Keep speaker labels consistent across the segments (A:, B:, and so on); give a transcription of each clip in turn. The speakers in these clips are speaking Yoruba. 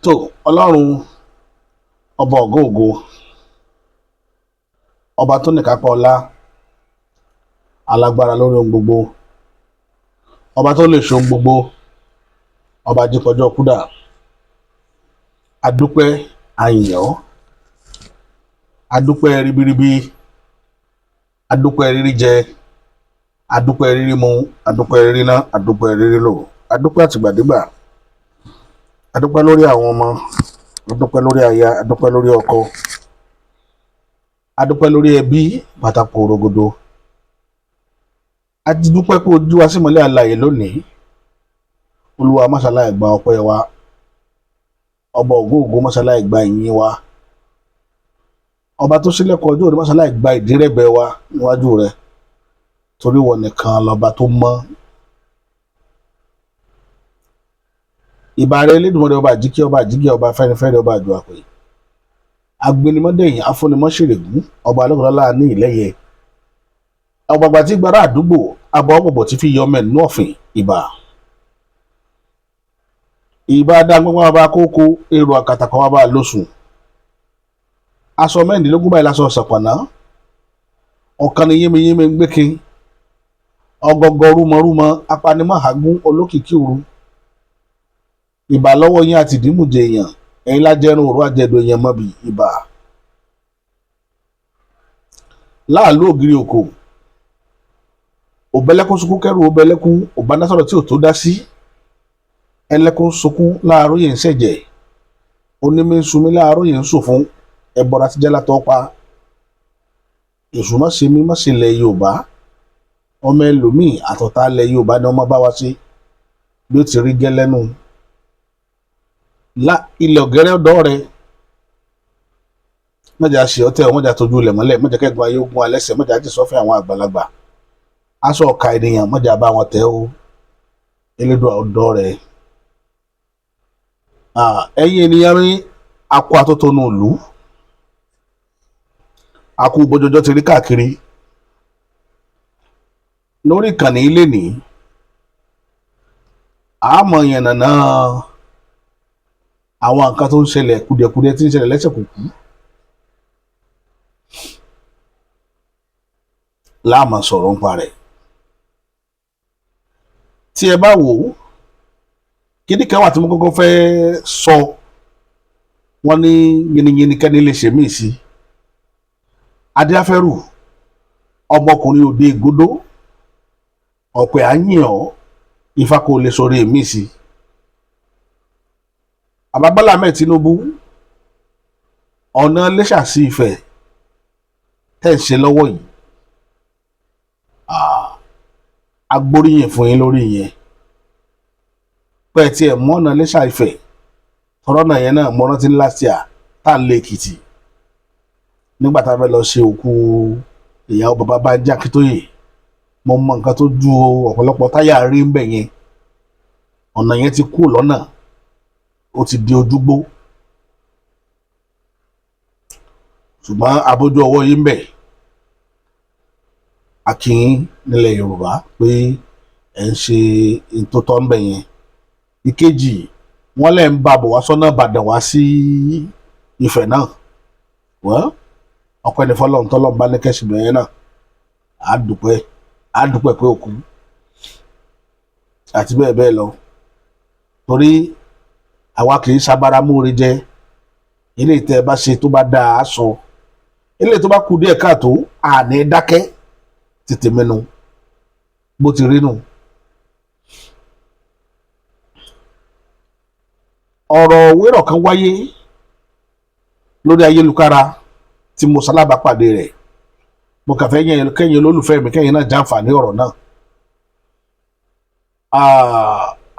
A: Tó Ọlọ́run ọba ọ̀gá ògo, ọba tó níkápá ọlá, alágbára lórí ohun gbogbo, ọba tó lè ṣe ohun gbogbo, ọba jípọjọ́ kúdà, adúpẹ́ àyàn, adúpẹ́ ribiribi, adúpẹ́ rírí jẹ, adúpẹ́ rírí mu, adúpẹ́ rírí ná, adúpẹ́ rírí lò, adúpẹ́ àtìgbàdégbà, adúpẹ́ lórí àwọn ọmọ, adúpẹ́ lórí aya, adúpẹ́ lórí ọkọ, adúpẹ́ lórí ẹbí pátákó orogodo. A ti dúpẹ́ pé ojú wa sì mọ́lẹ̀ alààyè lónìí. Olúwa mọ́ṣáláì gba ọpẹ́ wa, ọba ògo ògo mọ́ṣáláì gba ìyìn wa, ọba tó ṣílẹ̀kùn ọjọ́ òní mọ́ṣáláì gba ìdírẹ̀bẹ̀ wa níwájú rẹ̀, torí wọ́n nìkan lọ́ba tó mọ́. Ìbà rẹ̀ Elédùmarè ọba àjíkẹ́, ọba àjíkẹ́, ọba fẹ́nifẹ́re, ọba àjò àpè, agbẹnimọ́dẹ̀yìn, afúnimọ́ṣèrègún, ọba alókòlọ́lá ní ìlẹ́yẹ, ọgbàgbà tí gbára àdúgbò, abọ́ ọ̀pọ̀pọ̀ tí fi yọ ọmọ ẹ̀nú ọ̀fìn. Ìbà ìbà dáńgbọ́n bàbá kókó, èrò àkàtàkọ́ bàbá lóṣù, aṣọ mẹ́rìndínlógún báyìí lásọ ṣàpàná, ọ̀kan ni yémiyémi ń gbékin, ọgọgọ rúmọrúmọ, apanimọ̀hágún, olókìkí òru. Ìbà lọ́wọ́ yín àti ìdímùjẹ èèyàn, ẹ̀yin lájẹrun òru àjẹdùn èèyàn mọ́bì. Ìbà láàlú ògiri òkò, òbẹ́lẹ́kún sunkún kẹ́rù òbẹ́lẹ́kún, òbánásọ̀rọ̀ tí ò tó dá sí, ẹlẹ́kún sunkún láàárọ̀ yìí ń ṣẹ̀jẹ̀, onímí ń sunmí láàárọ̀ yìí ń sòfún, ẹbọra ti jẹ́ látọ́ pa. Èṣù má ṣe mí, má ṣe lẹ̀ Yorùbá, ọmọ ẹlòmíì àtọ̀tá lẹ̀ Yorùbá ni ọmọ bá wa ṣe bí ó ti rí gẹ́lẹ́nu. La ilẹ̀ ọ̀gẹ́rẹ́ ọ̀dọ́ rẹ, mọ̀jà ṣe ọtẹ ọ, mọ̀jà tójú ilẹ̀ mọ́lẹ̀, mọ̀jà kẹ́gun ayé ogun alẹ́sẹ̀, mọ̀jà ti sọ́fẹ́ àwọn àgbàlagbà, aṣọ ọ̀ka ènìyàn mọ̀jà bá wọn tẹ́ o. Elédùà ọ̀dọ́ rẹ. Ẹ̀yin ènìyàn mi, akó atótónu ìlú, akó bójọjọ́ ti rí káàkiri lórí ìkànnì ilé ní àmọ́ yànnàná àwọn nǹkan tó ń ṣẹlẹ̀, kùdìẹ̀kudiẹ tí ń ṣẹlẹ̀ lẹ́sẹ̀ kùkú láàmú sọ̀rọ̀ nípa rẹ̀. Tí ẹ bá wò ó, kíní kan wà tí mo kọ́kọ́ fẹ́ sọ, wọ́n ní yìnyínyìnyín kẹ́ni lè ṣe míì sí. Adéáfẹ́rù ọmọkùnrin òde ìgódó ọ̀pẹ̀ àyìn ọ́, ifá kò lè sọ̀rọ̀ èmi sí. Bàbá Bọ́lá Ahmed Tinubu, ọ̀nà Iléṣà sí Ifẹ̀ tẹ̀ ń ṣe lọ́wọ́ yìí, agbóríyìn fún yín lórí yẹn. Pẹ́ tí ẹ̀ mú ọ̀nà Iléṣà Ifẹ̀ tọ́rọ́ náà yẹn náà, mo rántí last year tá à ń lé Èkìtì nígbà tá a fẹ́ lọ ṣe òkú ìyàwó bàbá Bánjí Akíntóyè, mo mọ nǹkan tó ju ọ̀pọ̀lọpọ̀ táyà rí ń bẹ̀ yẹn. Ọ̀nà yẹn ti kú lọ́nà, ó ti di ojúgbó, ṣùgbọ́n abójú ọwọ́ yìí ń bẹ̀. A kí yín nílẹ̀ Yorùbá pé ẹ̀ ń ṣe ntótọ́ ń bẹ̀ yẹn. Ìkejì, wọ́n lẹ̀ ń bá bọ̀ wá sọ́nà Ìbàdàn wá sí Ifẹ̀ náà. Wọ́n ọpẹ́ ní fọlọ́run tọ́lọ́run bá ní kẹ́sì bẹ̀rẹ̀ náà, á dúpẹ́, á dúpẹ́ pé òkú àti bẹ́ẹ̀ bẹ́ẹ̀ lọ, torí àwa kì í sábàrà múre jẹ. Eléyìí tẹ́ ẹ bá ṣe tó bá dáa á sọ, eléyìí tó bá kú díẹ̀ káàtó àní dákẹ́ tètè mẹ́nu bó ti rí nù. Ọ̀rọ̀ wérọ̀ kan wáyé lórí ayélujára tí mo ṣalábàápàdé rẹ̀, mo kàn fẹ́ yẹn kẹ́yìn olólùfẹ́ mi kẹ́yìn náà jàǹfààní ọ̀rọ̀ náà.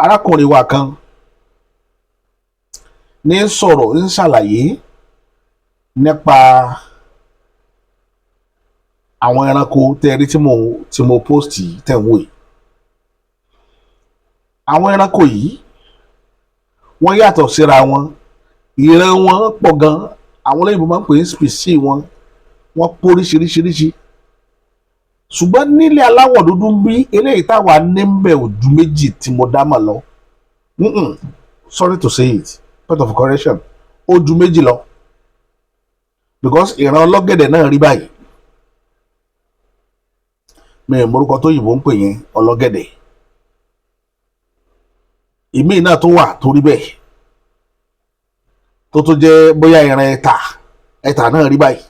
A: Arákùnrin wa kan ní sọ̀rọ̀ ń ṣàlàyé nípa àwọn ẹranko tẹ́ ẹ rí tí mo post yìí tẹ̀ ń wò yìí. Àwọn ẹranko yìí wọ́n yàtọ̀ síra wọn, ìran wọn pọ̀ gan, àwọn olóyìnbó máa ń pè ní species wọn, wọ́n póríṣiríṣiríṣi. Ṣùgbọ́n nílẹ̀ aláwọ̀ dúdú ń bí eléyìí táwa ní ń bẹ̀ ojú méjì tí mo dá mọ̀ lọ. Sorry to say it, Point of correction, ó ju méjì lọ, because ìran ọlọ́gẹ̀dẹ̀ náà rí báyìí. Mi ò mọ̀rúkọ tó yìnbó ń pè yẹn. Ọlọ́gẹ̀dẹ̀ ìmíì náà tó wà tó rí bẹ́ẹ̀, tó tó jẹ́ bóyá ìran ẹ̀ta. Ẹ̀ta náà rí báyìí.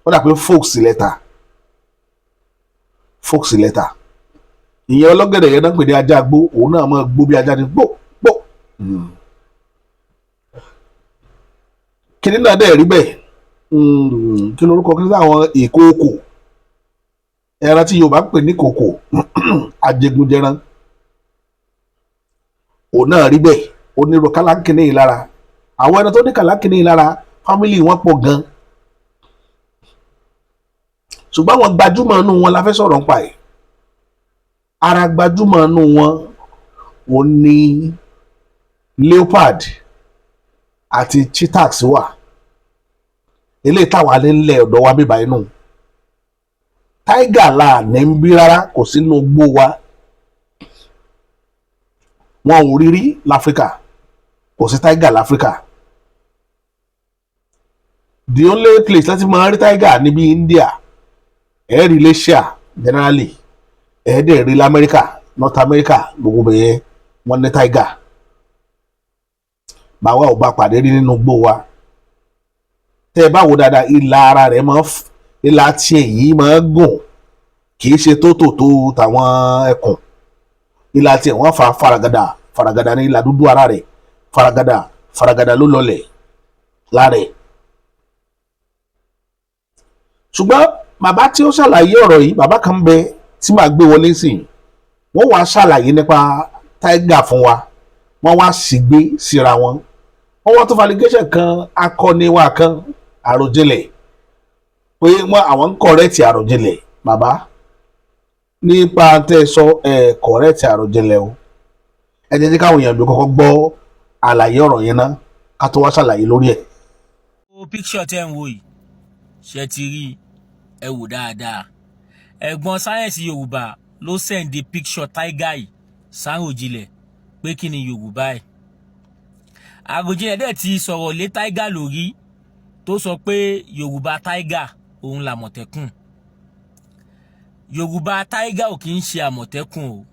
A: Ó dà pé fox lẹ́ta, fox lẹ́ta. Ìyẹn ọlọ́gẹ̀dẹ̀ yẹn náà pè ní ajá gbó. Òun náà máa gbó bí ajá ní gbó gbó. Kíní náà dẹ̀ rí bẹ́ẹ̀. Kí lorúkọ kí táwọn ìkookò, ẹran tí Yorùbá ń pè ní kòkò, ajẹgunjẹran, òun náà rí bẹ́ẹ̀. Ó ní irú kálákìnní yìí lára. Àwọn ẹran tó ní kálákìnní yìí lára, family wọn pọ̀ gan, ṣùgbọ́n àwọn gbajúmọ̀ inú wọn la fẹ́ sọ̀rọ̀ nípa ẹ̀. Ara gbajúmọ̀ inú wọn ò ní leopard àti cheetahs wà. Eléyìí táwa nílẹ̀ ọ̀dọ̀ wa bíbá inú tiger la ní ń bí rárá, kò sínú igbó wa, wọn ò rí rí láfíríkà, kò sí tiger láfíríkà. The only place láti máa rí tiger níbi India, ẹ̀ rí Asia generally, ẹ̀ dẹ̀ rí lamẹ́ríkà, North America, gbogbo bẹ̀yẹn wọ́n ní tiger. Báwa ò bá pàdé rí nínú igbó wa. Tẹ́ ẹ bá wo dáadáa, ìlà ara rẹ̀ máa ìlà tiẹ̀ yìí máa gùn, kì í ṣe tó tò tàwọn ẹkùn. Ìlà tiẹ̀ wọ́n fa faragada faragada ní ìlà dúdú ara rẹ̀, faragada faragada ló lọlẹ̀ lára ẹ̀. Ṣùgbọ́n bàbá tí ó ṣàlàyé ọ̀rọ̀ yìí, bàbá kan ń bẹ tí màá gbé wọlé sí i, wọ́n wá ṣàlàyé nípa tiger fún wa. Wọ́n wá sì gbé síra wọn, wọ́n wá tó falligation kan akọni wa kan, Àròjinlẹ̀, pé wọ́n àwọn ń correct Àròjinlẹ̀. Bàbá, nípa tẹ́ ẹ sọ, ẹ correct Àròjinlẹ̀ o. Ẹ jẹ́ kí káwọn èèyàn mi kọ́kọ́ gbọ́ àlàyé ọ̀rọ̀ yẹn ná, ká tó wá ṣàlàyé lórí ẹ̀.
B: Wo picture tẹ́ ń wò yìí, ṣe ti rí ẹ wò dáadáa. Ẹ̀gbọ́n Sáyẹ́ǹsì Yorùbá ló send picture tiger yìí sÁròjinlẹ̀ pé kí ni Yorùbá ẹ̀. Àròjinlẹ̀ dẹ̀ ti sọ̀rọ̀ lé tiger lórí, tó sọ pé Yorùbá tiger òun làmọ̀tẹ́kùn. Yorùbá tiger ò kì í ṣe àmọ̀tẹ́kùn o.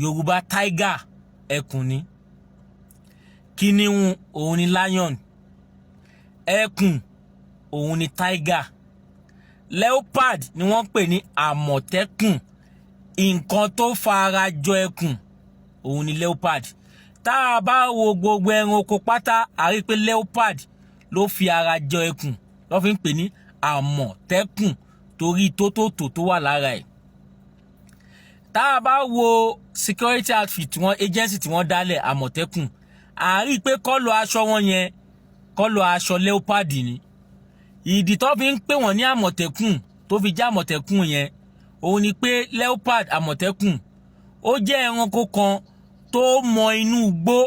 B: Yorùbá tiger, ẹkùn ni. Kìnìún òun ni lion, ẹkùn òun ni tiger. Leopard ni wọ́n ń pè ní àmọ̀tẹ́kùn. Nǹkan tó fara jọ ẹkùn òun ni leopard. Tá a bá wo gbogbo ẹranko pátá, a rí pé leopard ló fi ara jọ ẹkùn, ló fi ń pè ní àmọ̀tẹ́kùn, torí tótótó tó wà lára ẹ̀. Tá a bá wo security outfit tí wọ́n, agency tí wọ́n dálẹ̀, Àmọ̀tẹ́kùn, a rí pé colour aṣọ wọn yẹn, colour aṣọ leopard ni. Ìdí tó fi ń pè wọ́n ní Àmọ̀tẹ́kùn, tó fi jẹ́ Àmọ̀tẹ́kùn yẹn, òun ni pé leopard, àmọ̀tẹ́kùn, ó jẹ́ ẹranko kan tó mọ inú igbó.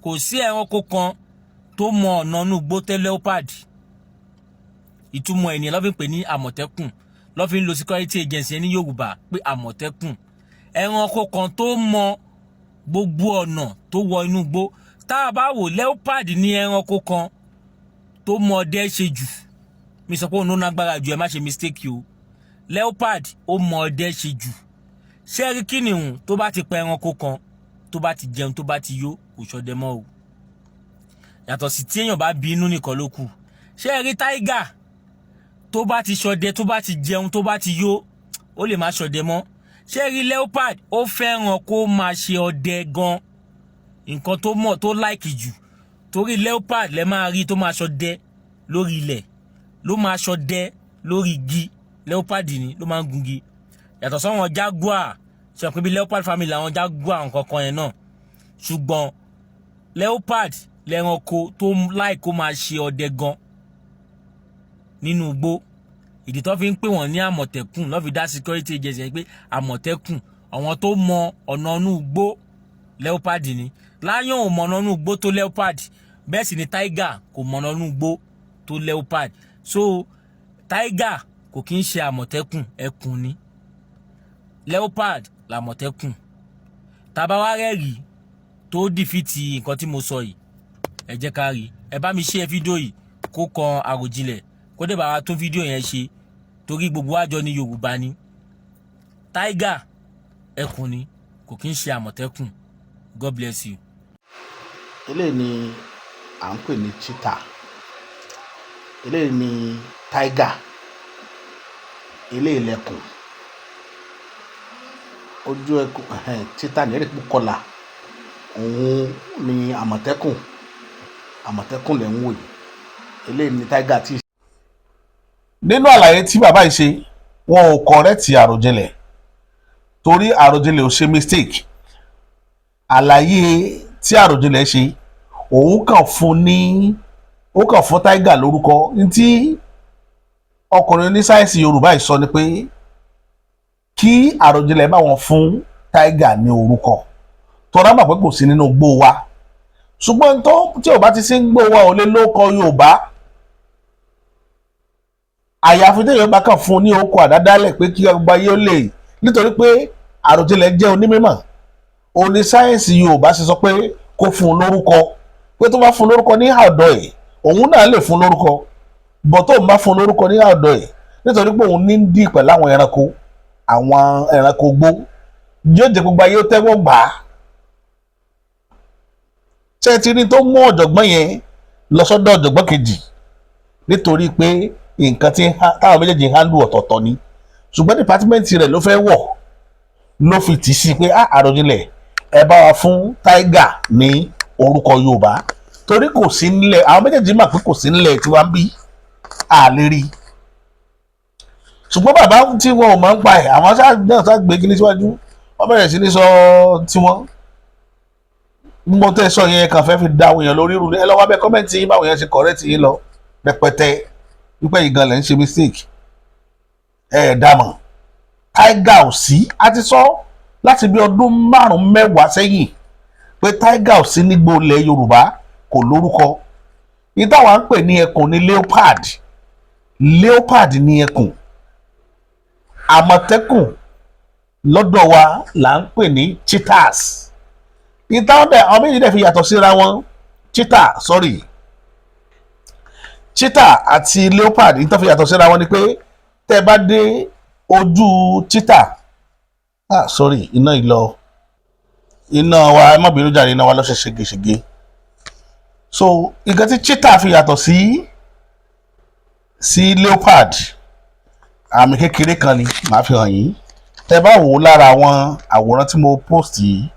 B: Kò sí ẹranko kan tó mọ ọ̀nà inú igbó tẹ́ leopard. Ìtumọ̀ ènìyàn ló fi ń pè ní Àmọ̀tẹ́kùn, ló fi ń lo security agency ní Yorùbá pé Àmọ̀tẹ́kùn, ẹranko kan tó mọ gbogbo ọ̀nà tó wọ inú igbó. Tá a bá wò, leopard ní ẹranko kan tó mọ ọdẹ ṣe jù. Mi sọ pé òun ló nágbára jù, ẹ má ṣe mistake o. Leopard ó mọ ọdẹ ṣe jù. Ṣé rí kìnìún, tó bá ti pa ẹranko kan, tó bá ti jẹun, tó bá ti yó, kò ṣọdẹ mọ́ o, yàtọ̀ sí tí èèyàn bá bí inú nìkan ló kù. Ṣé rí tiger, tó bá ti ṣọdẹ, tó bá ti jẹun, tó bá ti yó, ó lè má ṣọdẹ mọ́. Ṣé rí leopard, ó fẹ́ràn kó máa ṣe ọdẹ gan. Nǹkan tó mọ̀ tó like jù, torí leopard lẹ máa rí tó máa ṣọdẹ lórí ilẹ̀, ló máa ṣọdẹ lórí igi. Leopard ni ló máa ń gungi, yàtọ̀ sọ́wọ́n jaguar. Ṣe pé bí leopard family àwọn jaguar nǹkan kan yẹn náà, ṣùgbọ́n leopard lẹ́ranko tó like kó máa ṣe ọdẹ gan nínú igbó. Ìdí tó fi ń pè wọ́n ní Àmọ̀tẹ́kùn, ló fi dá security agency yẹn pé Àmọ̀tẹ́kùn, àwọn tó mọ ọ̀nà inú igbó, leopard ni. Lion ò mọ ọ̀nà inú igbó tó leopard, bẹ́ẹ̀ sì ni tiger kò mọ ọ̀nà inú igbó tó leopard. So tiger kò kí ń ṣe àmọ̀tẹ́kùn, ẹkùn ni. Leopard làmọ̀tẹ́kùn. Tàbá wá rẹ́rìí Tó defeat nǹkan tí mo sọ yìí, ẹ jẹ́ ká rí. Ẹ bá mi share fídíò yìí kó kan Àròjinlẹ̀, kó dé bá wa tún fídíò yẹn ṣe, torí gbogbo àjọ ní Yorùbá ni. Tiger, ẹkùn ni, kò kí ń ṣe àmọ̀tẹ́kùn. God bless you.
A: Eléyìí ni à ń pè ní cheetah, eléyìí ni tiger, eléyìí lẹkùn. Ojú ẹkùn, cheetah ní ẹ̀rí kọlà, òun ni àmọ̀tẹ́kùn. Àmọ̀tẹ́kùn lẹ̀ ń wò yìí, eléyìí ni tiger tí. Nínú àlàyé tí bàbá yìí ṣe, wọn ò correct Àròjinlẹ̀, torí Àròjinlẹ̀ ò ṣe mistake. Àlàyé tí Àròjinlẹ̀ ṣe, òun kàn fún ní, ó kàn fún tiger lórúkọ. Ntí ọkùnrin ní sáyẹ́nsì Yorùbá yìí sọ ni pé kí Àròjinlẹ̀ bá wọn fún tiger ní orúkọ, tọ́ra mọ̀ pé kò sí nínú igbó wa. Ṣùgbọ́n tó tí ò bá ti sí ń gbó wa, ò lè lóko Yorùbá, àyàfi téèyàn bá kàn fún un ní orúkọ àdádálẹ̀ pé kí ọgbà yóò lè. Nítorí pé Àròjinlẹ̀ jẹ́ onímọ̀ oní sáyẹ́nsì Yorùbá, ṣe sọ pé kó fún un lórúkọ, pé tó bá fún un lórúkọ ní ọ̀dọ̀ ẹ̀, òun náà lè fún un lórúkọ bọ̀. Tó ń bá fún un lórúkọ ní ọ̀dọ̀ ẹ̀, nítorí pé òun ní ń dì pẹ̀lú àwọn ẹranko, àwọn ẹranko gbó, yóò jẹ́ gbogbo ayé ó tẹ́wọ́ gbà á. Ṣé ti rí tó mú ọ̀jọ̀gbọ́n yẹn lọ sọ́dọ̀ ọ̀jọ̀gbọ́n kejì? Nítorí pé nǹkan tí táwọn méjèèjì ń handle ọ̀tọ̀ọ̀tọ̀ ni, ṣùgbọ́n department rẹ̀ ló fẹ́ wọ̀, ló fi tì í sí pé, ah, Àròjinlẹ̀, ẹ bá wa fún tiger ní orúkọ Yorùbá, torí kò sí nílẹ̀. Àwọn méjèèjì mà pé kò sí nílẹ̀ tí wọ́n ń bí àlè rí. Ṣùgbọ́n bàbá tí wọn ò máa ń pa ẹ̀, àwọn náà sá gbé kíní síwájú, wọ́n bẹ̀rẹ̀ sí ní sọ tiwọn. Gbogbo tẹ́ sọ yẹn kàn fẹ́ fi da àwọn èèyàn lórí rú. Ẹ lọ́wọ́ abẹ́ comment yín, báwọn èèyàn ṣe correct yín lọ rẹpẹtẹ, wípé yìí gan lẹ̀ ń ṣe mistake. Ẹ ẹ̀ dàmọ̀, tiger ò sí. A ti sọ láti bí ọdún 5, 10 sẹ́yìn pé tiger ò sí nígbó ilẹ̀ Yorùbá, kò lórúkọ. Ìtawà ń pè ní ẹkùn ní leopard. Leopard ní ẹkùn. Àmọ̀tẹ́kùn lọ́dọ̀ wa là ń pè ní cheetahs. Ìtawà dẹ̀, àwọn méjì dẹ̀ fi yàtọ̀ síra wọn, cheetah, sorry, cheetah àti leopard, ìtawà fi yàtọ̀ síra wọn ni pé tẹ́ ẹ bá dé ojú cheetah, ah, sorry, iná ìlọ, iná wa, ẹ má bínú jàre, iná wa ló ṣe ségesège. So nǹkan tí cheetah fi yàtọ̀ sí leopard, àmì kékeré kan ni màá fi hàn yín. Tẹ́ bá wò ó lára àwọn àwòrán tí mo post yìí,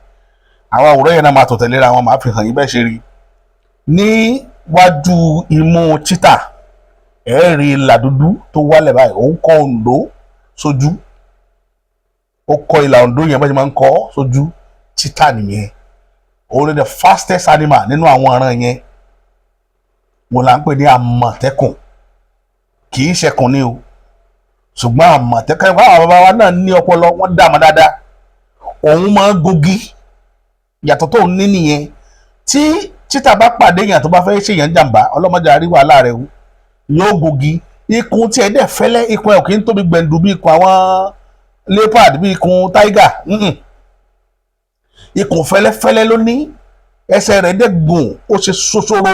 A: àwọn àwòrán yẹn náà máa tò tẹ̀léra wọn, màá fi hàn yín bẹ́ẹ̀ ṣe rí. Níwájú imú cheetah, ẹ rí ìlà dúdú tó wálẹ̀ báyìí. Òun kọ òǹdó sójú, ó kọ ìlà òǹdó yẹn bá ṣe máa ń kọ sójú cheetah nìyẹn. Òun ni the fastest animal nínú àwọn ọ̀ràn yẹn. Wọn là ń pè ní àmọ̀tẹ́kùn. Kì í ṣẹkùn ní o, ṣùgbọ́n àmọ̀tẹ́kùn, àwọn bàbá wa náà ní ọpọlọ, wọ́n dá àmọ́ dáadáa. Òun máa ń gogi, yàtọ̀ tó ń ní nìyẹn. Tí cheetah bá pàdé èèyàn tó bá fẹ́ ṣèyàn jàǹbá, ọlọ́mọdé àrí wàhálà rẹ̀ o, yóò gogi. Ikùn tiẹ̀ dẹ̀ fẹ́lẹ́, ikùn ẹ̀ ò kì í tóbi gbẹ̀ǹdù bí ikùn àwọn leopard, bí ikùn tiger. Ikùn fẹ́lẹ́fẹ́lẹ́ ló ní, ẹsẹ̀ rẹ̀ dẹ̀ gùn, ó ṣe ṣoṣoro,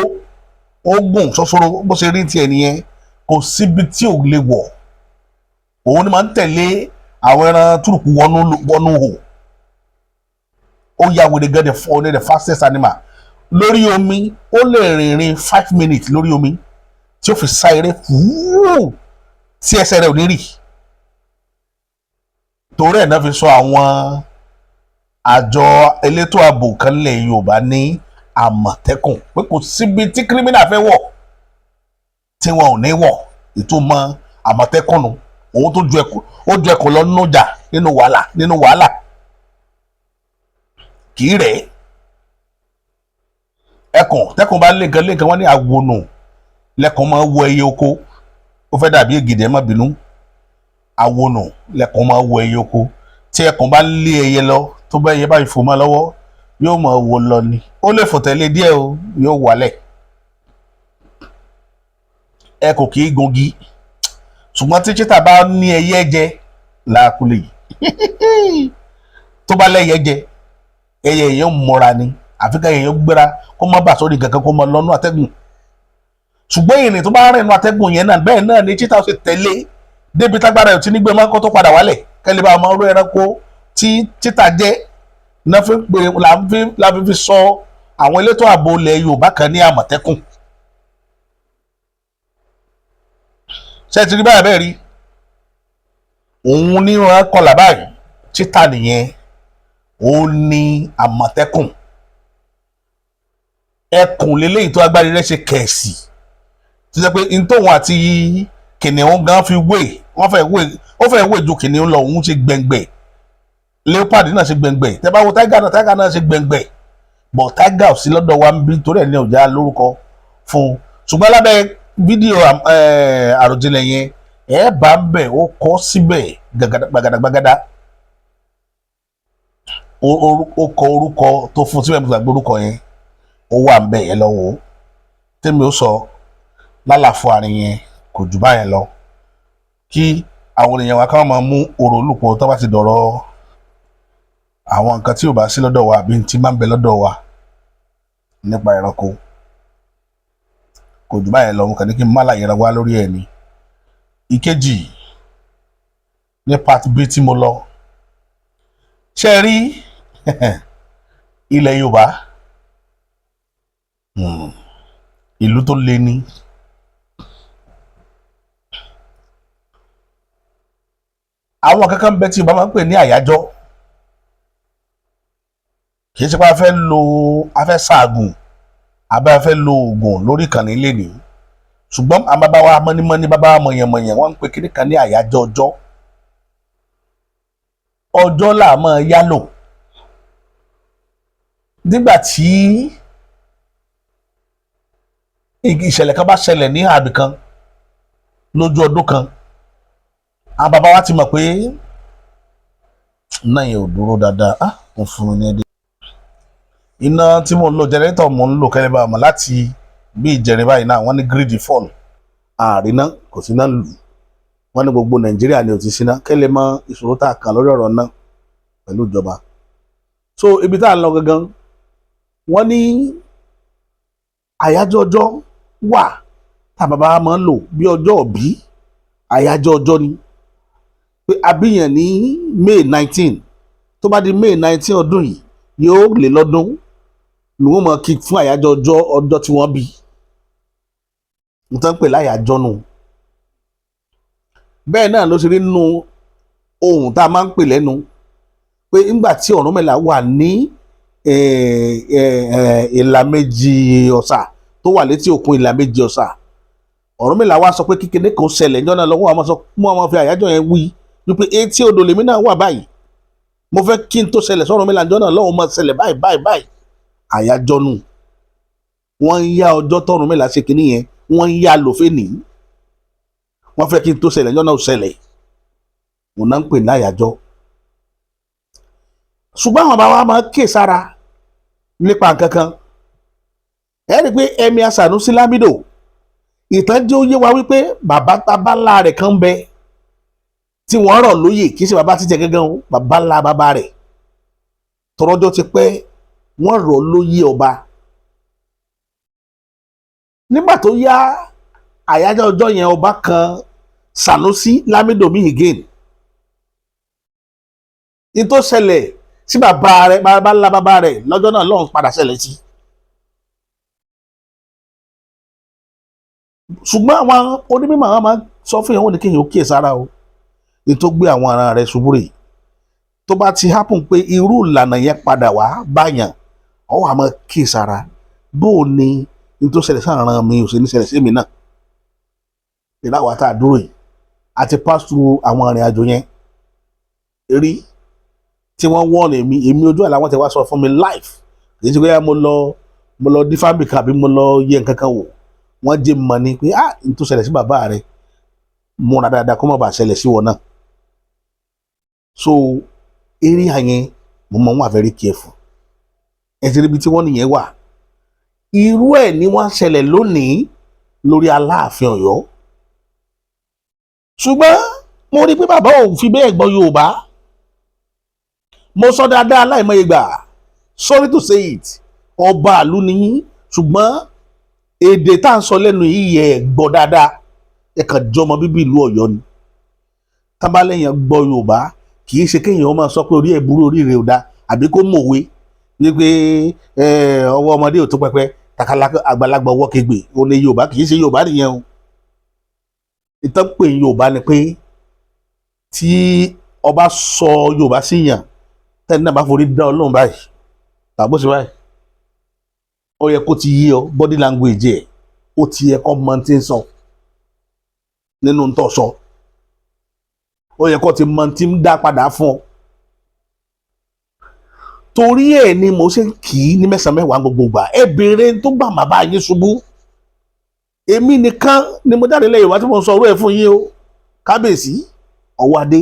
A: ó gùn ṣoṣoro. Bó ṣe rí tiẹ̀ nìyẹn, kò síbi tí ò lè wọ̀. Òun ni máa ń tẹ̀lé àwọn ẹran túrùkù wọnú wọnú hò. Ó ya wèrè gan. The fastest animal lórí omi, ó lè rìnrìn 5 minutes lórí omi tí ó fi sá eré fúúù tí ẹsẹ̀ rẹ̀ ò ní rì. Torí ẹ̀ náà fi sọ àwọn àjọ elétò ààbò kan nílẹ̀ Yorùbá ní Àmọ̀tẹ́kùn, pé kò síbi tí criminal fẹ́ wọ̀ tí wọn ò ní wọ̀. Ìtumọ̀ Àmọ̀tẹ́kùn nu. Òun tó ju ẹkùn, ó ju ẹkùn lọ nínú ìjà, nínú wàhálà, nínú wàhálà, kì í rẹ̀ ẹkùn. Tẹkùn bá lé nǹkan lé nǹkan, wọ́n ní àwònù lẹ́kùn máa wọ ẹyẹ oko. Ó fẹ́ dàbí ègìdì, ẹ má bínú. Àwònù lẹ́kùn máa wọ ẹyẹ oko. Tí ẹkùn bá lé ẹyẹ lọ, tó bá ẹyẹ báyìí fò mọ́ lọ́wọ́, yóò máa wò lọ ni. Ó lè fò tẹ̀lé díẹ̀ o, yóò wálẹ̀. Ẹkùn kì í gungi, ṣùgbọ́n tí cheetah bá ní ẹyẹ jẹ làákùlẹ̀ yìí, tó bá lẹ́yẹ jẹ, ẹyẹ yẹn ń mọ́ra ni. Àfi ká èèyàn gbéra kó má bà sórí kankan, kó má lọ́nú atẹ́gùn. Ṣùgbọ́n ìrìn tó bá rìn nínú atẹ́gùn yẹn náà, bẹ́ẹ̀ náà ni cheetah ó ṣe tẹ̀lé débi tágbára ẹ̀ tí nígbẹ́ máa ń kó tó padà wálẹ̀. Kẹ́lẹ́ bá ọmọ orú ẹranko tí cheetah jẹ́ náà fi pè là ń fi sọ àwọn elétò ààbò ilẹ̀ Yorùbá kan ní Àmọ̀tẹ́kùn. Ṣé ti rí báyìí? Bẹ́ẹ̀ rí òun ní wọn kọlà báyìí, cheetah nìyẹn, òun ní Àmọ̀tẹ́kùn. Ẹkùn lélẹ́yìí tó agbárí rẹ̀ ṣe kẹ̀sì, tó jẹ́ pé n tóun àti kìnìún gan fi wé, wọ́n fẹ́ wé, ó fẹ́ wé ju kìnìún lọ. Òun ṣe gbẹ̀ngbẹ̀, leopard náà ṣe gbẹ̀ngbẹ̀. Tẹ́ bá wo tiger náà, tiger náà ṣe gbẹ̀ngbẹ̀, but tiger ò sí lọ́dọ̀ wa ń bí, torí ẹ̀ ní ọjà lórúkọ fún un. Ṣùgbọ́n lábẹ́ fídíò àròjinlẹ̀ yẹn, ẹ̀ bá ń bẹ̀, ó kọ́ síbẹ̀ gbàgàdàgbàgàdà, ó kọ orúkọ tó fún síbẹ̀. Mo gbàgbé orúkọ yẹn, ó wà ń bẹ̀ yẹn lọ́wọ́. Tèmi ó sọ lálàfo àárín yẹn kò jù báyẹn lọ, kí àwọn èèyàn wa káwọn máa mú ọ̀rọ̀ olùpọ̀ tó bá ti dọ̀rọ̀ àwọn nǹkan tí ò bá sí lọ́dọ̀ wa àbí tí máa ń bẹ lọ́dọ̀ wa nípa ẹranko. Kò jù báyẹn lọ, mo kàn ní kí n má láyé ra wá lórí ẹ̀ ni. Ìkejì ní part B tí mo lọ ṣe rí ilẹ̀ Yorùbá, ìlú tó le ní. Àwọn kankan bẹ tí Yorùbá máa ń pè ní àyájọ́. Kì í ṣe pé a fẹ́ lo, a fẹ́ ṣaàgùn àbí a fẹ́ lo oògùn lórí ìkànnì lẹ́nìí, ṣùgbọ́n àwọn bàbá wa mọ́nímọ́ní, bàbá wa mọ̀yànmọ̀yàn, wọ́n ń pè kíní kan ní àyájọ́ ọjọ́. Ọjọ́ là máa yálò nígbà tí ìṣẹ̀lẹ̀ kan bá ṣẹlẹ̀ ní àbí kan lójú ọdún kan. Àwọn bàbá wa ti mọ̀ pé iná yẹn ò dúró dáadáa. Ah, mo fún mi ní ẹdí iná tí mo ń lò, generator mo ń lò, kẹ́lẹ́ bá mọ̀ láti bí ìjẹrin báyìí náà. Wọ́n ní grid fall, ààrin náà kò sí náà lù. Wọ́n ní gbogbo Nàìjíríà ni ò ti síná. Kẹ́lẹ́ mọ̀ ìṣòro tá a kàn lórí ọ̀rọ̀ náà pẹ̀lú ìjọba. So ibi tá a lọ gangan, wọ́n ní àyájọ́ ọjọ́ wà tá a bàbá máa ń lò bí ọjọ́ òbí. Àyájọ́ ọjọ́ ni pé abíyàn ní May 19, tó bá di May 19 ọdún yìí, yóò lé lọ́dún ni wọ́n máa kí fún àyájọ́ ọjọ́, ọjọ́ tí wọ́n bí. Nǹkan pè láyàjọ́ nù. Bẹ́ẹ̀ náà ló ṣe rí nínú ohun tá a máa ń pè lẹ́nu pé ńgbà tí Ọ̀rúnmìlà wà ní ìlà méjì ọ̀sà tó wà létí òkun ìlà méjì ọ̀sà, Ọ̀rúnmìlà wá sọ pé kékeré kan ṣẹlẹ̀ ńjọ́ náà lọ́wọ́. Àwọn sọ mú àwọn fi àyájọ́ yẹn wí wípé etí odò lèmi náà wà báyìí, mo fẹ́ kí n tó ṣẹlẹ̀ sọ́rúnmìlà ńjọ́ náà lọ́wọ́ máa ṣẹlẹ̀ báyìí báyìí báyìí. Àyájọ́ nù. Wọ́n ń yá ọjọ́ tọ́rúnmìlà ṣe kínní yẹn, wọ́n ń yá lòfé nìí. Wọ́n fẹ́ kí n tó ṣẹlẹ̀ ńjọ́ náà ṣẹlẹ̀, òun náà ń pè ní àyájọ́. Ṣùgbọ́n àwọn bàbá wa máa ń ké sára nípa nǹkan kan. Ẹ rí i pé Emir Sanusi Lamido, ìtàn jẹ́ ó yé wa wípé bàbá bàbá ńlá rẹ̀ kan ń bẹ tí wọ́n rọ̀ lóyè. Kì í ṣe bàbá títẹ̀ gángan o, bàbá ńlá bàbá rẹ̀ tọrọjọ́ ti pẹ́, wọ́n rọ̀ lóyè ọba. Nígbà tó yá, àyájọ́ ọjọ́ yẹn, ọba kan Sanusi Lamido mi again, ní tó ṣẹlẹ̀ sí bàbá rẹ̀, bàbá ńlá bàbá rẹ̀ lọ́jọ́ náà lọ́hùn padà ṣẹlẹ̀ sí. Ṣùgbọ́n àwọn onímọ̀ àwọn máa ń sọ fún ìyàwó ní kéèyàn ó kíyè sára o, ní tó gbé àwọn ará rẹ̀ ṣubú rè. Tó bá ti happen pé irú ìlànà yẹn padà wá báyàn, ọ wà máa kíyè sára bó o ní ní tó ṣẹlẹ̀ sáà mi ò ṣe ní ṣẹlẹ̀ sí mi náà. Ìlàwọ̀ tá a dúró yìí àti pass through àwọn arìnrìn àjò yẹn rí tí wọ́n wọ́n èmi èmi ojú àlá wọn ti wá sọ fún mi life. Kì í ṣe pé mo lọ dífámì kan àbí mo lọ yẹ nǹkan kan wò. Wọ́n jẹ́ mọ̀ ni pé ah, n tó ṣẹlẹ̀ sí bàbá rẹ̀, múra dáadáa kó má bàa ṣẹlẹ̀ sí wọn náà. So area yẹn, mo mọ̀, wọ́n wà very careful. Ẹ ti ríbi tí wọ́n nìyẹn wà. Irú ẹ̀ ni wọ́n ṣẹlẹ̀ lónìí lórí Aláàfin Ọ̀yọ́. Ṣùgbọ́n mo rí pé bàbá ò fi bẹ́ẹ̀ gbọ́ Yorùbá. Mo sọ dáadáa láìmọye gbà, sorry to say it. Ọba àlú ni yín, ṣùgbọ́n èdè tá à ń sọ lẹ́nu yìí yẹ ẹ̀ gbọ́ dáadáa. Ẹ kàn jọmọ bíbí ìlú Ọ̀yọ́ ni. Tábàlẹ́yìn gbọ́ Yorùbá, kì í ṣe kéèyàn máa sọ pé orí ẹ̀ burú, orí rẹ̀ ò da, àbí kó mọ̀wé wípé ọwọ́ ọmọdé ò tó pẹpẹ, takala àgbàlagbà ọwọ́ kegbe. Ó ní Yorùbá, kì í ṣe Yorùbá nìyẹn o. Ìtàn pè ní Yorùbá ni pé tí ọba sọ Yorùbá sí yàn, tẹ́ni náà bá forí dá Ọlọ́run báyìí tàbó ṣe báyìí, ó yẹ kó ti yé ọ. Body language ẹ̀, ó ti yẹ kó mọ tí ń sọ nínú tó sọ. Ó yẹ kó ti mọ tí ń dá padà fún ọ. Torí ẹ̀ ni mo ṣe ń kì í ní mẹ́sàn-án mẹ́wàá gbogbo gbà. Ẹ béèrè tó gbà má bá yín ṣubú. Èmi nìkan ni mo jáde lẹ́yìn wá tí mo sọ ọ̀rọ̀ ẹ̀ fún yín o. Kábíyèsí Ọwọ́adé,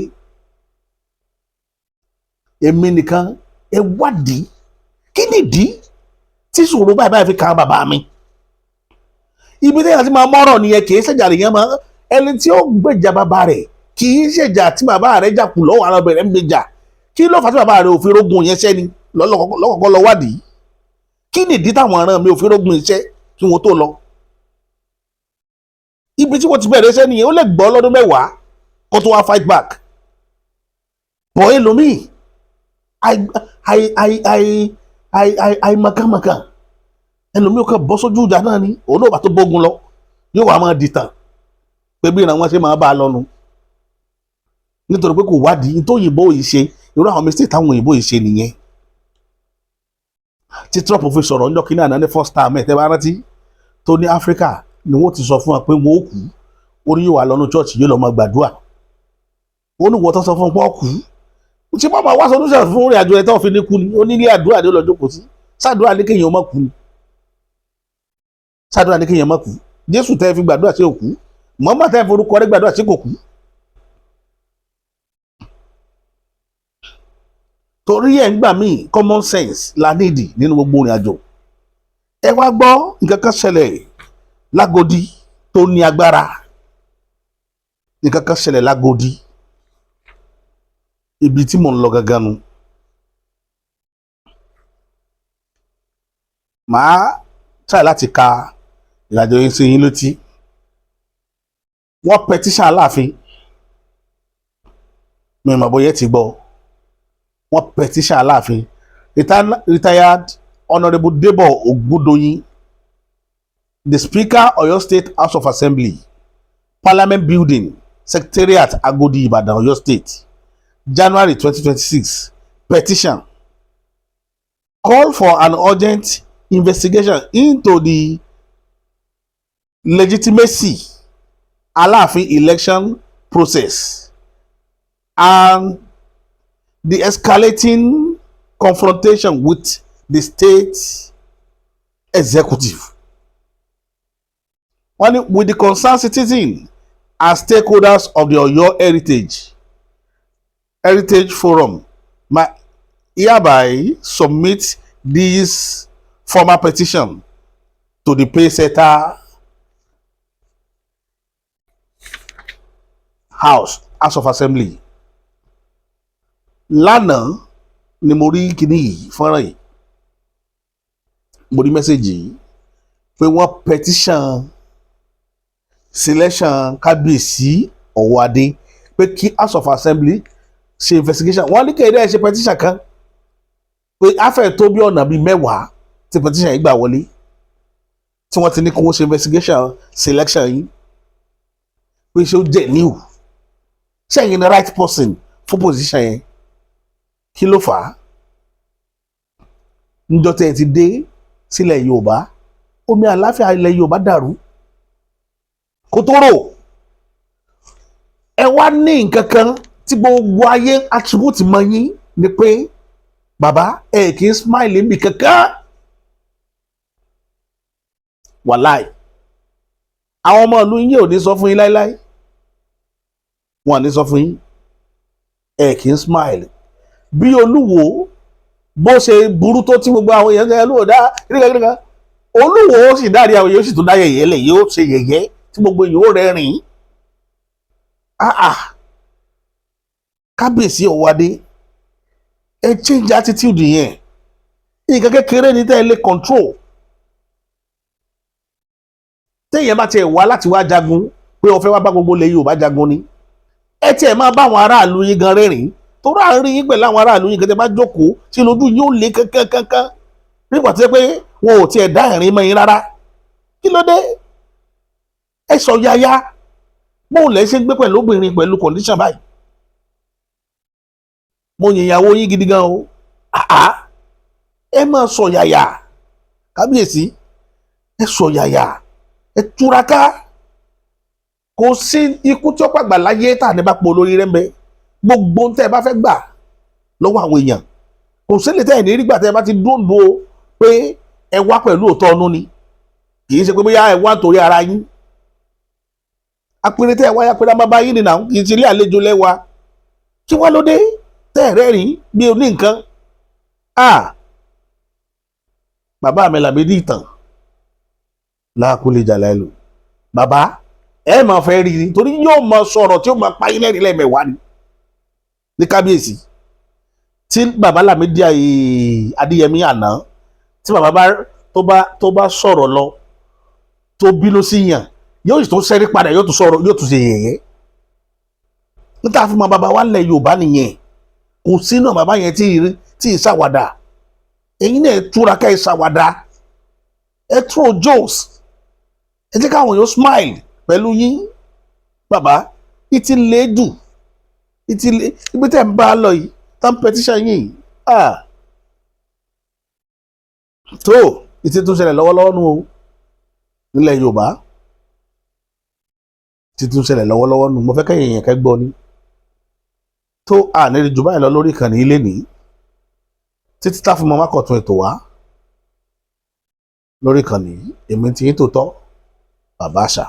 A: èmi nìkan. Ẹ wádìí kí nìdí tí ìṣòro báyìí báyìí fi kàn bàbá mi. Ibi tí èèyàn ti máa mọ́rọ̀ nìyẹn. Kì í ṣèjà lèèyàn máa ẹni tí ó gbèjà bàbá rẹ̀, kì í ṣèjà tí bàbá rẹ̀ jà kù lọ́wọ́ ara bẹ̀rẹ̀ ń gbèjà. Kí ló fà tí bàbá rẹ̀ ò fi rógun yẹn ṣẹ́ ni lọ́kọ̀ọ́kọ́ lọ wádìí. Kí nìdí táwọn ọ̀ràn mi ò fi rógun iṣẹ́ kí wọ́n tó lọ? Ibi tí wọ́n ti bẹ̀rẹ̀ iṣẹ́ nìyẹn. Ó lè gbọ́ lọ́dún 10 kó tó wá fight back bọ̀. Ẹlòmíì, àìmọ̀kànmọ̀kàn, ẹlòmíì ó kàn bọ́ sójú ìjà náà ni. Òun náà bá tó bógun lọ, yóò wá máa dìtàn pé bí ìran wọn ṣe máa bá a lọ́nu, nítorí pé kò wádìí. Tó òyìnbó yìí ṣe, irú àwọn mistake táwọn òyìnbó yìí ṣe nìyẹn tí Trump fi sọ̀rọ̀ ńjọ́ kínní àná ní first time ẹ̀. Tẹ́ bá rántí, tó ní Áfíríkà ni wọ́n ti sọ fún wa pé wọ́n ó kú. Ó ní yóò wà lọ́nu church, yóò lọ́ máa gbàdúrà. Ó ní wọ́n tó sọ fún un pé ó kú, ṣé bá máa wá solution fún ìrìn àjò ẹ̀ tó fi ní kú ni? Ó ní ilé àdúrà ní ó lọ jókòó sí. Sàdúrà ní kéèyàn má kú ni? Sàdúrà ní kéèyàn má kú? Jésù tẹ́ fi gbàdúrà sí òkú, Mọ́mọ́ tẹ́ forúkọ rẹ̀ gbàdúrà sí kò kú. Torí ẹ̀ ń gbà míì, common sense la nídìí nínú gbogbo ìrìn àjò. Ẹ wá gbọ́, nǹkan kan ṣẹlẹ̀ lágodi tó ní agbára. Nǹkan kan ṣẹlẹ̀ lágodi. Ibi tí mò ń lọ gangan nu. Màá try láti ka ìrìnàjò yín sí yín létí. Wọ́n petition Aláàfin. Mi ò mọ̀ bóyá ẹ ti gbọ́. Wọ́n petition Aláàfin, retired Honourable Debo Ogundoyin, the Speaker, Oyo State House of Assembly, Parliament Building, Secretariat, Agodi, Ibadan, Oyo State, January 2026. Petition call for an urgent investigation into the legitimacy Aláàfin election process and the escalating confrontation with the state executive. Wọ́n ní, with the concerned citizens and stakeholders of the Oyo Heritage Forum may hereby submit this formal petition to the Pacesetter House of Assembly. Lánàá ni mo rí kíní yìí, fọ́nrán yìí. Mo rí message yìí pé wọ́n petition selection Kábíyèsí Ọ̀wọ́adé, pé kí House of Assembly ṣe investigation. Wọ́n ní kéde ẹ̀ ṣe petition kan pé afẹ́ tó bí ọ̀nà bíi 10 tí petition yìí gbà wọlé, tí wọ́n ti ní kí wọ́n ṣe investigation selection yìí, pé ṣé ó jẹ́ new, ṣé ẹ̀yin ni right person fún position yẹn? Kí ló fà á? Níjọ́ tẹ́ ẹ ti dé sílẹ̀ Yorùbá, omi àláfíà ilẹ̀ Yorùbá dàrú kó tó rò. Ẹ wá ní nǹkan kan tí gbogbo ayé attribute mọ́ yín ni pé bàbá ẹ kì í smile níbi kankan. Wàláì, àwọn ọmọ ìlú yín ò ní sọ fún yín láíláí, wọn ò ní sọ fún yín. Ẹ kì í smile. Bí Olúwo bó ṣe burú tó, tí gbogbo àwọn èèyàn ṣe Olúwo dá kíríkà kíríkà, Olúwo ó sì dárí àwọn èèyàn, ó sì tún dá yẹ̀yẹ́ lẹ̀, yóò ṣe yẹ̀yẹ́ tí gbogbo èèyàn ó rẹ́rìn-ín. Ah ah, Kábíyèsí Ọ̀wádé, ẹ change attitude yẹn. Nǹkan kékeré ní tẹ́ ẹ lè control. Téèyàn bá tiẹ̀ wá láti wá jagun, pé ó fẹ́ wá bá gbogbo ilẹ̀ Yorùbá jagun ni, ẹ tiẹ̀ máa bá àwọn aráàlú yín gan rẹ́rìn-ín, torí à ń rí yín pẹ̀lú àwọn aráàlú yín kẹ́tẹ́ bá jókòó tí lójú yín ó lé kankankankan nígbà tó yẹ pé wọn ò tiẹ̀ dá ẹ̀rín mọ́ yín rárá. Kí ló dé? Ẹ sọ yáyá, bóun lẹ ṣe ń gbé pẹ̀lú obìnrin pẹ̀lú condition báyìí? Mo yìn ìyàwó yín gidi gan o. Àá, ẹ máa sọ yàyà, kábíyèsí, ẹ sọ yàyà, ẹ túraká. Kò sí ikú tí ó pàgbà láyé tá à ní bá po lórí rẹ ń bẹ. Gbogbo ń tẹ́ ẹ bá fẹ́ gbà lọ́wọ́ àwọn èèyàn, kò sí lè tẹ́ ẹ̀ ní rí gbà tẹ́ ẹ bá ti dóńdó pé ẹ wá pẹ̀lú òótọ́ ọnú ni, kì í ṣe pé bóyá ẹ wá nítorí ara yín. Apẹ̀rẹ̀ tẹ́ ẹ wáyà pé bàbá yín nìyà, kì í ṣe ilé àlejò lẹ́wà. Kí wá ló dé tẹ́ ẹ rẹ́rìn bí oní nǹkan? Ah, bàbá mi Lámídì Ìtàn láàkúlẹ̀ jàlá-ìlú, bàbá, ẹ máa fẹ́ rí ni, torí yóò máa sọ̀rọ̀ tí ó máa pa yín lẹ́rìn lẹ́ẹ̀mẹ̀wá ni ní kábíyèsí. Tí bàbá Lámídì Adéyẹmí àná, tí bàbá bá tó bá sọ̀rọ̀ lọ, tó bínú sí yàn, yóò sì tún sẹ́rí padà, yóò tún sọ̀rọ̀, yóò tún ṣe yẹ̀yẹ́. Níta fún ma bàbá wa ńlẹ̀ Yorùbá nìyẹn. Kò sínú bàbá yẹn tí ì ṣàwàdà. Ẹ̀yin náà túraká, ẹ ṣàwàdà, ẹ throw jokes, ẹ jẹ́ káwọn yóò smile pẹ̀lú yín. Bàbá, ìtì lé jù, ìtì lé ibi tẹ́ ń bá a lọ yìí, tán petition yìí. Ah, tó ìtì tún ṣẹlẹ̀ lọ́wọ́lọ́wọ́ nù o nílẹ̀ Yorùbá, ìtì tún ṣẹlẹ̀ lọ́wọ́lọ́wọ́ nù. Mo fẹ́ kẹ́yìn èèyàn kẹ́ gbọ́ ni. Tó àní jù báyìí lọ lórí ìkànnì ilé ní títí tá fún mọ́ mákọ̀tún ètò wá lórí ìkànnì yìí. Èmi ti yín tòótọ́, Bàbá Àṣà.